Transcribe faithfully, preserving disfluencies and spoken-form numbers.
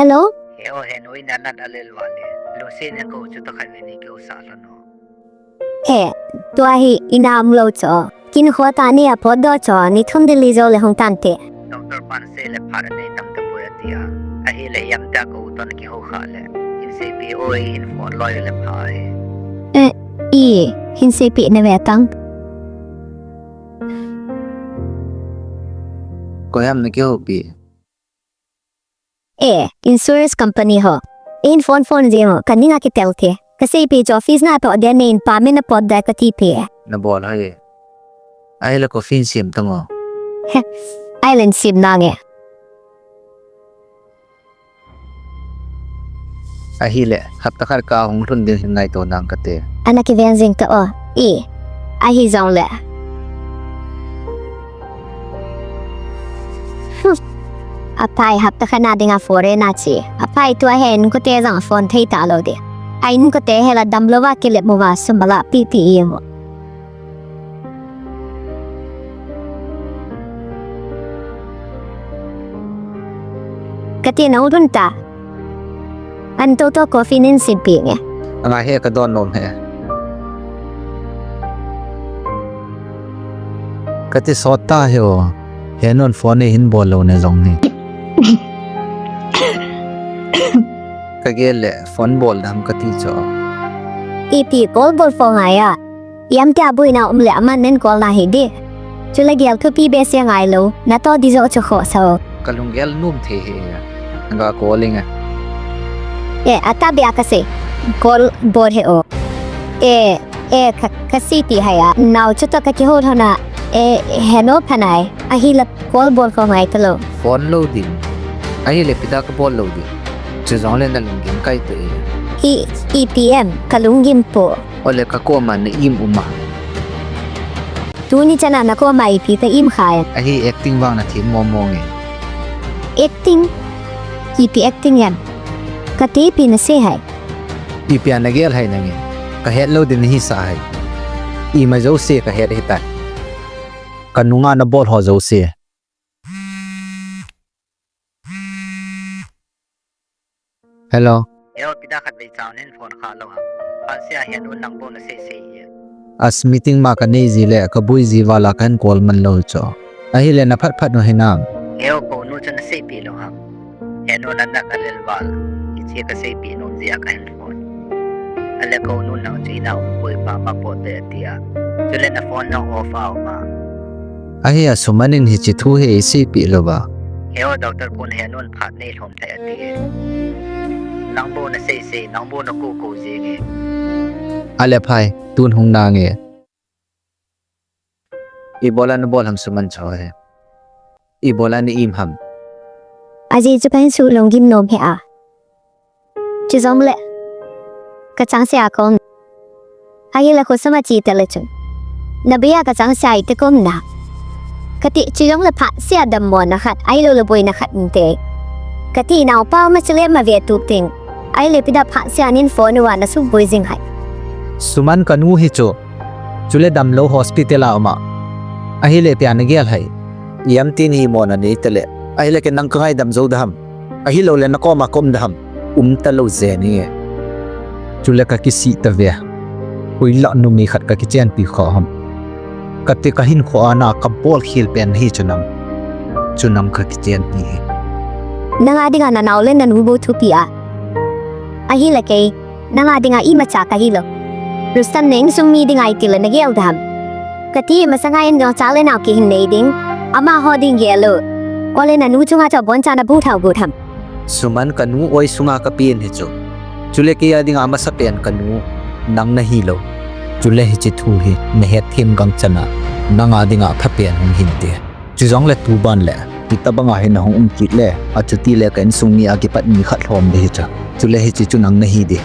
Hello? He o, he nu in anat alel vale. Lucy ne ko chu ta khai ve ni ke u sa lo no. He, tua hi ina um lo cho. Kin kho ta ni a pot do cho, ni thum Delhi jou le hung tan te. Doctor pan sei le pha le nei tam ta poi atia. Ahile iam ta ko u ton ki ho kha le. Hin sei pi o hin phone loi le pha e. Eh, i, hin sei pi na ve tang. Ko iam na ki ho pi. E, insurance company ho. In phone phone jing ho, ka ning a kitel te. Ka sei pi chu office na to de ne in pa me na pot da ka ti pi. Na bol hai. Ahile ko fin sim tang o. He, ai len sim na nge. Ahile, hapta khat ka hung lhun ding hin ngaito nang kate. Ana kiven jing ta o. I. Ahi jong le. Hmm. Apai hapta khat na dinga foreign a chi. Apai tua he in kote jong phone thei ta lo de. Ai in kote he la dam lo va kile mo va sum bala pi pi i mo. Kati na u dun ta. An to to coffee nin sin pi nge. Anga he ka don nom he. Kati sot ta he o. He non phone hin bol lo ne jong ni. Ka gel le phone bol dam kati cho. Ipi call bol phone ngai a. Iam tia buina um le aman nen call na hi di. Chule gel thupi behseh ngai lo, na to di jo chu kho sao. Ka lunggel num thei he ya. Nga call inga. E, ata bia ka se. Call bol he o. E, e, ka, ka si ti hai a. Nau chu to ka kihol hona. E, he no phanai. Ahila call bol kho ngai ta lo. Phone lo ding. Ahile pida ka bol lo ding. Chu jong le na lunggim kai to e. I, i P M, ka lunggim po. Ole ka koma na im uma. Tuni chana na koma ipi ka im khai. Ahi acting vang na thim mo mo nge. Acting? Ipi acting yan? Ka te ipi na se hai. Ipi ana gel hai na nge. Ka het lo din hi sa hai. Ima jo se ka het hi ta. Ka nunga na bol ho jo se. Hello. Hello, pida khat vei chao nen phone kha lo ha. Pha sia hian un nang bo na sei sei ye. As meeting ma ka nei ji le ka bui ji vala kan call man lo cho. Ahile na phat phat no hinam. Hello, ko nu chu na sei pi lo ha. He nu na na ka lel val. I che ka sei pi nom ji a ka hin phone. Ale ko nu nang chi na um pui pa ma po te tia. Chule na phone na off a ma. Ahi a Suman in hichi thu hi i sei pi lo ba. Hello, doctor pun he nun phat nei lhom thei ati. Nang bo na sei sei, nang bo na ku ku jing e. Ale phai, tun hung na nge. I bola na bol ham Suman cho he. I bola ni im ham. Aji chu kan su long gim nom he a. Chu jong le. Ka chang sia kong. Ahile khosam a chi ta le chun. Na bia ka chang sia i te kom na. Kati chu jong le pha sia dam mo na khat, ai lo le boi na khat inte. Kati nau pa ma chule ma ve tu ting. Ahile pida pha sia nin phone wa na su boi jing hai. Suman ka nu hi chu. Chule dam lo hospital a uma. Ahile pia na gel hai. Iam tin hi mo na ni te le. Ahile ke nang ka ngai dam zo da ham. Ahilole na koma kom da ham. Um ta lo je ni e. Chule ka kisih ta ve. Ui la nu mi khat ka kichen pi kho ham. Ka te ka hin kho ana ka bol khil pen hi chu nang. Chu nang ka kichen pi hi. Nang a dinga na nau le na nu bo thu pi a. Ahile kei. Nang a dinga ima cha ka hi lo. Rustam neng sung mi dinga i ti le na gel da ham. Kati masanga in jong cha le nau ki hin nei ding. Ama ho ding gel lo. Ole na nu chunga cha bon cha na bu thau bu tham. Suman ka nu oi sunga ka pin hi chu. Chule kei a dinga masa pen ka nu. Nang na hi lo. Chule hichi thu hi na het thim gang chana. Nang a dinga pha pen hung hin te. Chu jong le tu ban le. Ti ta banga hin na hung um kit le. A chu ti le ka insung mi a kipat mi khat lhom de hi cha. Chule hichi chu nang na hi de.